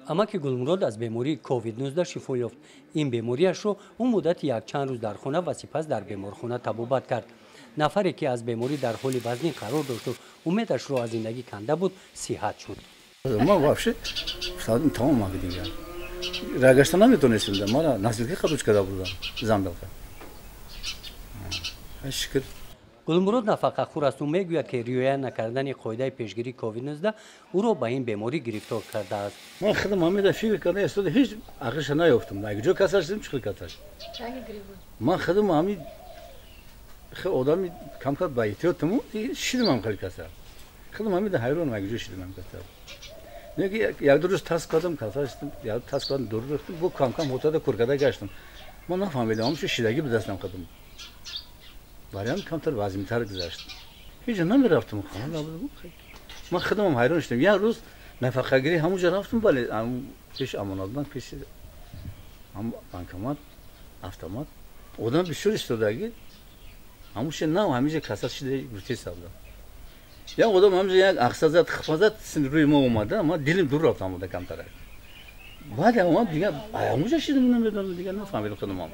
Амаки Гулмурод аз бемории COVID-19 шифо ёфт. Ин бемориашро ӯ муддати якчанд рӯз дар хона ва сипас дар беморхона табобат кард. Нафаре ки аз беморӣ дар ҳоли вазнин қарор дошту умедашро аз зиндагӣ канда буд, сиҳат шуд. Ман вообще тамом дигар рагашта наметонистем, мара наздики қабул карда будам замбелка. Шукр. Гулмурод нафақахӯр аст. Ӯ мегӯяд, ки риоя накардани қоидаи пешгирии COVID-19 ӯро ба ин беморӣ гирифтор кардааст. Ман худам ҳамида фикр карда истода, ҳеҷ ақлша наёфтам. Ҷо касал шудем, чӣ хел касал шудем? Ман худам ҳами одами камкар ба эҳтиётаму шидам ҳам хеле касал. Худам ҳамида ҳайронам, ҷо шидам ҳам касал. Як ду рӯз тас кардам, касал шудам, як тас кардам, дур рафтам, бо кам-кам ҳотада куркада гаштам. Ман нафаҳмидам, ҳамчун шидагӣ ба дастам худам. Вариант камтар вазмитар гузашт. Ҳеҷ намерафтам, хона набудам. Ман худамам ҳайрон шудам. Як рӯз нафақагирӣ ҳамонҷо рафтам, бале, пеш Амонатбанк, пеш банкомат, автомат. Одам бисёр истодагӣ, ҳамонча нав ҳаминҷа касал шуда гуфтеса будам. Як одам ҳаминҷа як ақса зад, хифа зад, рӯи мо омада, ман дилим дур рафт омада камтарак. Баъд омад дигар, ҳамонҷа шидам, намедонам, дигар нафаҳмидам худамам.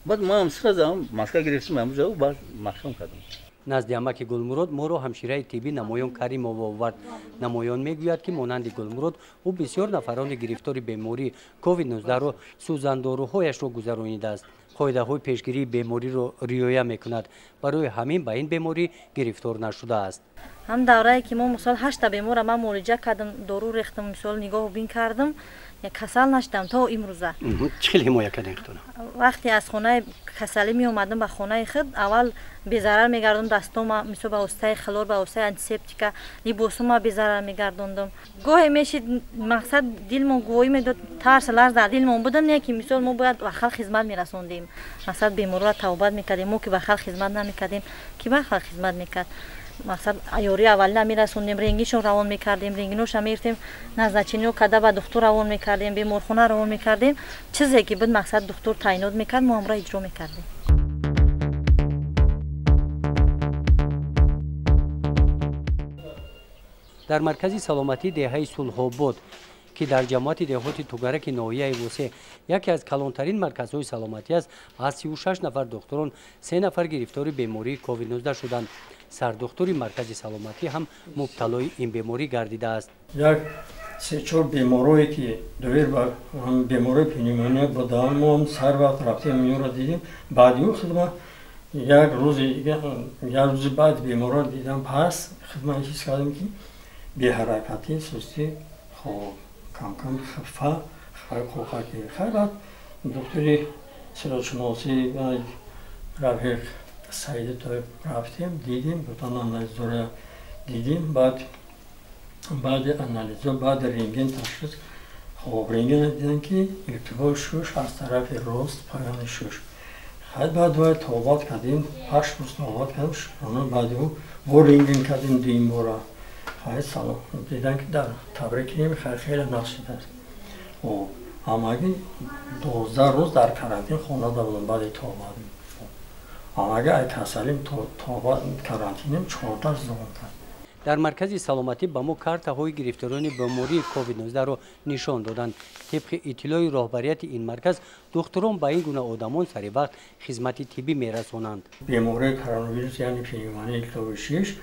Баъд ман сразу маска гирифтам, ҳамонҷо баъд маҳкам кардам. Назди амаки Гулмурод моро ҳамшираи тиббӣ Намоён Каримова овард. Намоён мегӯяд, ки монанди Гулмурод ӯ бисёр нафарони гирифтори бемории COVID-19-ро сӯзандоруҳояшро гузаронидааст. Қоидаҳои пешгирии бемориро риоя мекунад. Барои ҳамин ба ин беморӣ гирифтор нашудааст. Ҳам даврае ки мо мисол 8 бемора ман муолиҷа кардам, дору рехтам, мисол нигоҳу бин кардам, касал нашудам то имрӯза. Чӣ хел ҳимоя кардем худтона? Вақте аз хонаи касалӣ меомадам ба хонаи худ, аввал безарар мегардондам дастома, мисол ба воситаи хлор, ба воситаи антисептика, либосума безарар мегардондам. Гоҳе мешид, мақсад дилмон гувоҳӣ медод, тарс ларз дар дилмон будам, не ки мисол мо бояд ба халқ хизмат мерасондем. Мақсад беморро тавбат мекардем, мо ки ба халқ хизмат намекардем, ки ба халқ хизмат мекард? Мақсад ёрии аввалина мерасондем, ренгишон равон мекардем, ренгиноша мегирифтем, назначениё карда ба духтур равон мекардем, беморхона равон мекардем. Чизе ки буд мақсад духтур таъйинот мекард, мо ҳамро иҷро мекардем. Дар маркази саломатии деҳаи Сулҳобод, ки дар ҷамоати деҳоти Тугараки ноҳияи Восе яке аз калонтарин марказҳои саломатӣ аст, аз 36 нафар духтурон 3 нафар гирифтори бемории COVID-19 шуданд. Сардухтури маркази саломатӣ ҳам мубталои ин беморӣ гардидааст. Як се-чор беморое ки доир ба беморои пневмония буданд, мо ҳам сар вақт рафтем инро дидем. Баъди ӯ хидмат як рӯзи баъд беморро дидам, пас хидмат ҳис кардем ки беҳаракатӣ, сустӣ, хоб кам-кам хафа, қоқакӣ. Хайр, баъд духтури сироатшиносӣ рафиқ Саиди Тоиб рафтем, дидем, гуфтан анализҳоро дидем, баъди анализҳо, баъди рентген ташхис, хоб рентген дидем ки илтиҳоби шуш аз тарафи рост поёни шуш. Хайр, баъд бояд тобат кардем, 8 рӯз тобат кардем, шукрона, баъди ӯ бо рентген кардем дуюм бора. Хайр, салом дидан ки дар табрик кунем, хайр, хеле нақш шудааст. Хоб ҳамагӣ 12 рӯз дар карантин хонада будам баъди тобат. Ҳамагӣ ай касалим то карантинем 14 рӯз давом кард. Дар маркази саломатӣ ба мо картаҳои гирифторони бемории COVID-19-ро нишон доданд. Тибқи иттилои роҳбарияти ин марказ, духтурон ба ин гуна одамон сари вақт хизмати тиббӣ мерасонанд. Бемории коронавирус, яъне пневмония илтиҳоби шиш,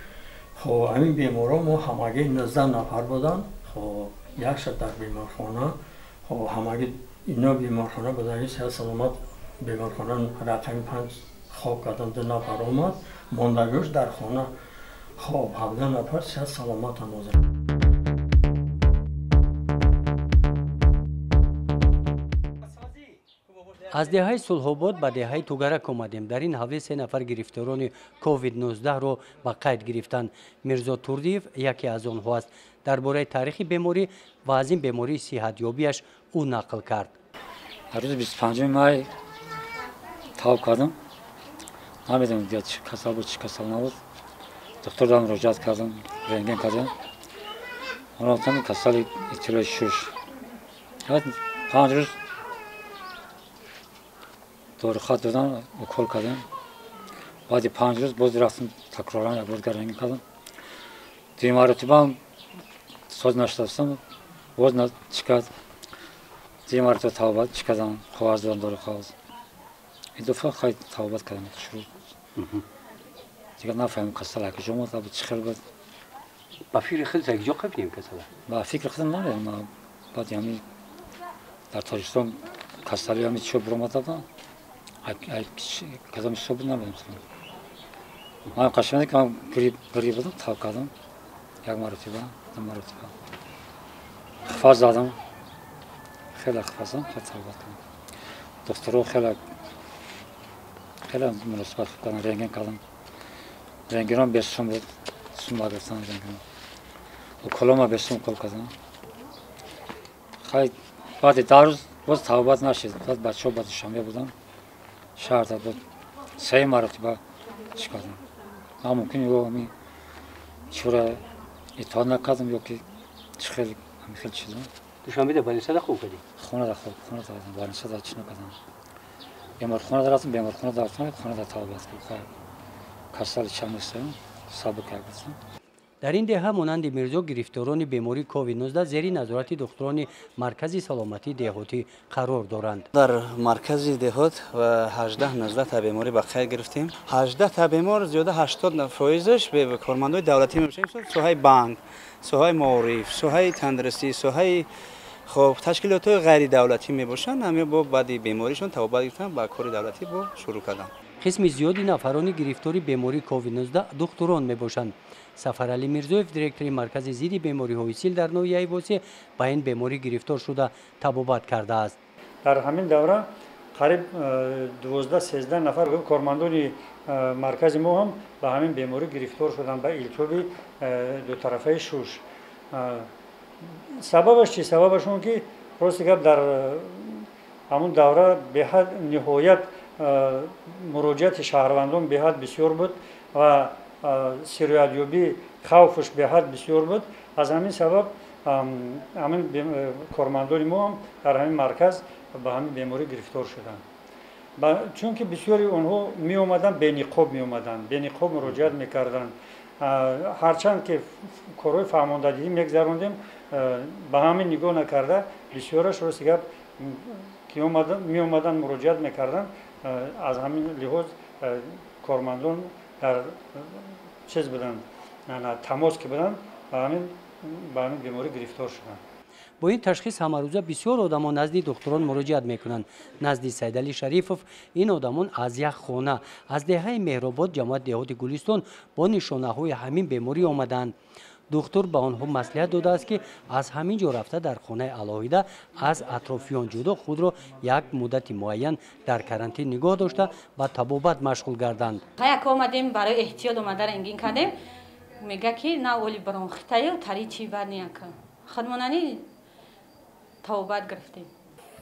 хоб ҳамин беморон мо ҳамагӣ 19 нафар буданд. Хоб як шаб дар беморхона, хоб ҳамагӣ ино беморхона будаги сиҳат саломат беморхона рақами 5 хоб кардам, 2 нафар омад, мондагиш дар хона. Хоб 17 нафар сиҳат саломатанд ҳозир. Аз деҳаи Сулҳобод ба деҳаи Тугарак омадем. Дар ин ҳавлӣ 3 нафар гирифторони COVID-19-ро ба қайд гирифтанд. Мирзо Турдиев яке аз онҳо аст. Дар бораи таърихи беморӣ ва аз ин бемории сиҳатёбиаш ӯ нақл кард. Рӯзи 25 май тав кардам. Намедонам дигар чӣ касал буд, чӣ касал набуд. Духтурдан муроҷиат кардам, рентген кардам. Онҳо гуфтанд касали илтиҳоби шуш. 5 рӯз дорухат додан, укол кардам. Баъди 5 рӯз боз рафтам такроран як бор дигар рентген кардам. Дуюм маротиба ҳам соз нашудастам, боз чӣ кард, Ди маротиба табобат чӣ кардам, коғаз додам, дори коғаз. Ин дафъа хай табобат кардам, шурӯъ. Дигар нафаҳмидам касал як ҷо омад, чӣ хел буд. Ба фикри худ як ҷо қабидем касала? Ба фикри худам намедонам. Баъд ҳамин дар Тоҷикистон касали ҳамин чиё биромада будам. Кадом ҳисоб буд намедонам. Ман қашанг ки ман грип будам, тав кардам. Як маротиба, ду маротиба. Хифаз задам. Хеле хифаз задам, хеле табобат кардам. Духтурҳо хеле хеле муносибат хуб карданд, рентген кардам. Рентгенам бесум буд, сум нагирифтан рентген. Уколома бесум укол кардам. Хай баъди 10 рӯз боз табобат нашид. Баъд бачаҳо ба Душанбе буданд. Шаҳрда буд. 3 маротиба чӣ кардам. Ман мумкин ё ҳамин чора итоат накардам ё ки чӣ хел ҳамин хел чизо. Душанбеда больницада хоб кардӣ? Хонада хоб, хонада больницада чӣ накардам. Беморхонада рафтам, беморхонада рафтам, хонада табобат кардам. Касали чанд нестам, сабр кардам. Дар ин деҳа монанди Мирзо гирифторони бемории COVID-19 зери назорати духтурони маркази саломатии деҳотӣ қарор доранд. Дар маркази деҳот 18-19 та беморӣ ба қайд гирифтем. 18 та бемор зиёда 80%-аш кормандои давлатӣ мебошанд. Соҳаи банк, соҳаи маориф, соҳаи тандурустӣ, соҳаи хоб ташкилотҳои ғайридавлатӣ мебошанд. Ҳамин бо баъди беморишон табобат гирифтан ба кори давлатӣ бо шурӯъ карданд. Қисми зиёди нафарони гирифтори бемории COVID-19 духтурон мебошанд. Сафаралӣ Мирзоев, директори маркази зидди бемориҳои сил дар ноҳияи Восеъ, ба ин беморӣ гирифтор шуда табобат кардааст. Дар ҳамин давра қариб 12-13 нафар кормандони маркази мо ҳам ба ҳамин беморӣ гирифтор шуданд, ба илтиҳоби дутарафаи шуш. Сабабаш чи? Сабабаш он ки рости гап дар ҳамун давра беҳад ниҳоят муроҷиати шаҳрвандон беҳад бисёр буд ва сироятёбӣ хавфш беҳад бисёр буд. Аз ҳамин сабаб ҳамин кормандони мо ҳам дар ҳамин марказ ба ҳамин беморӣ гирифтор шуданд. Чунки бисёри онҳо меомаданд, бениқоб меомаданд, бениқоб муроҷиат мекарданд. Ҳарчанд ки корҳои фаҳмондадиҳӣ мегзарондем, ба ҳамин нигоҳ накарда бисёраш рости гап ки меомаданд, муроҷиат мекарданд. Аз ҳамин лиҳоз кормандон дар чиз буданд, тамос ки буданд, ба ҳамин беморӣ гирифтор шуданд. Бо ин ташхис ҳамарӯза бисёр одамон назди духтурон муроҷиат мекунанд. Назди Сайдалӣ Шарифов ин одамон аз як хона аз деҳаи Меҳробод, ҷамоати деҳоти Гулистон бо нишонаҳои ҳамин беморӣ омадаанд. Духтур ба онҳо маслиҳат додааст, ки аз ҳамин ҷо рафта дар хонаи алоҳида аз атрофиён ҷудо худро як муддати муайян дар карантин нигоҳ дошта ба табобат машғул гарданд. Як омадем барои эҳтиёт омада рентген кардем, мега ки на оли бронхитаю тари чи бад нияка. Худмонани табобат гирифтем.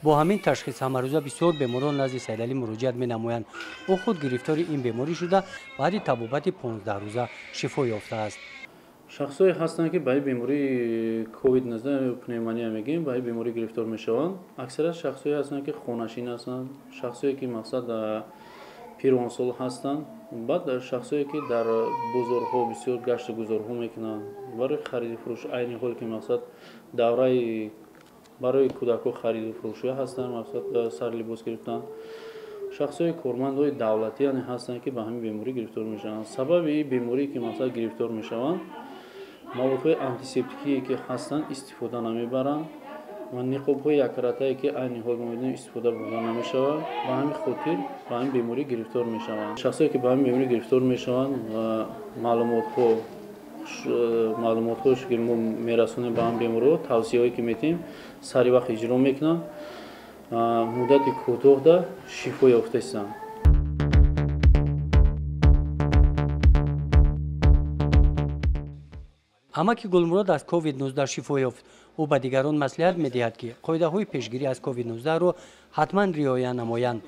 Бо ҳамин ташхис ҳамарӯза бисёр беморон назди Сайдалӣ муроҷиат менамоянд. Ӯ худ гирифтори ин беморӣ шуда баъди табобати 15 рӯза шифо ёфтааст. Шахсое ҳастанд, ки ба ин бемории COVID-19 пневмония мегӯем, ба ин беморӣ гирифтор мешаванд. Аксарият шахсое ҳастанд, ки хонашин ҳастанд, шахсое ки мақсад пиронсол ҳастанд, баъд шахсое ки дар бозорҳо бисёр гашту гузорҳо мекунанд барои хариду фурӯш. Айни ҳол ки мақсад давраи барои кӯдакҳо хариду фурӯшӣ ҳастанд, мақсад сари либос гирифтан. Шахсҳои кормандҳои давлатӣ яъне ҳастанд, ки ба ҳамин беморӣ гирифтор мешаванд. Сабаби ин беморӣ ки мақсад гирифтор мешаванд, маводҳои антисептикие ки ҳастанд истифода намебаранд ва ниқобҳои якратае ки айни ҳол мо медонем истифода бурда намешавад. Ба ҳамин хотир ба ҳамин беморӣ гирифтор мешаванд. Шахсое ки ба ҳамин беморӣ гирифтор мешаванд, маълумотҳое ки мо мерасонем ба ҳамин беморҳо, тавсияҳое ки метиҳем сари вақт иҷро мекунанд, муддати кӯтоҳда шифо ёфта истанд. Амаки Гулмурод аз COVID-19 шифо ёфт. Ӯ ба дигарон маслиҳат медиҳад, ки қоидаҳои пешгирӣ аз COVID-19-ро ҳатман риоя намоянд.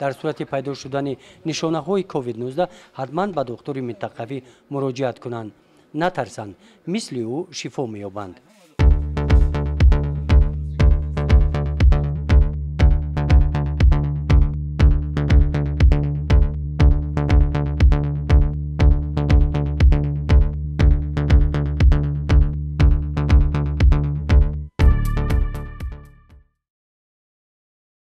Дар сурати пайдо шудани нишонаҳои COVID-19 ҳатман ба духтури минтақавӣ муроҷиат кунанд. Натарсанд, мисли ӯ шифо меёбанд.